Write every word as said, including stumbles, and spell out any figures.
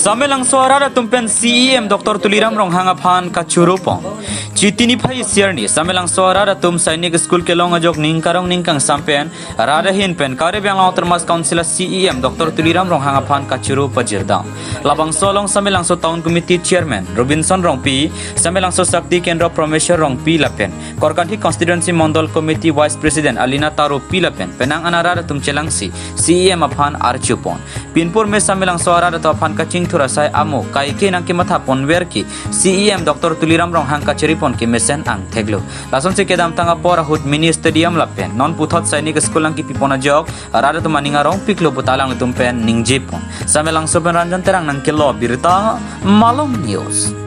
Samelangso arat atum pen C E M Doctor Tuliram Ronghang aphan kachoro pon. Chiti niphai isi arni Samelangso arat atum Sainik School kelong ajok ning karong ning kangsam pen rat ahin pen Karbi Anglong Autonomous Council a C E M Doctor Tuliram Ronghang aphan kachoro pajirdam. Labangso along Samelangso Town Committee Chairman Robinson Rongpi, Samelangso Shakti Kendra Prameshwar Rongpi lapen Korkanthi Constituency Mondol Committee Vice President Alina Taropi lapen penang an arat atum chelangsi C E M aphan archupon. Pinpur me Samelangso arat atum aphan kachingthur asai amo kaike nangkematha ponver ke C E M Doctor Tuliram Ronghang kachiri pon ke mesen angthek lo. Lasonsi kedamtang apor ahut mini stadium lapen non puthot Sainik School nangkepi pon ajok arat atum aning arong piklo puta alangtum pen ningje pon. Samelangso pen Ranjan Terang nangkelo birta Malong News.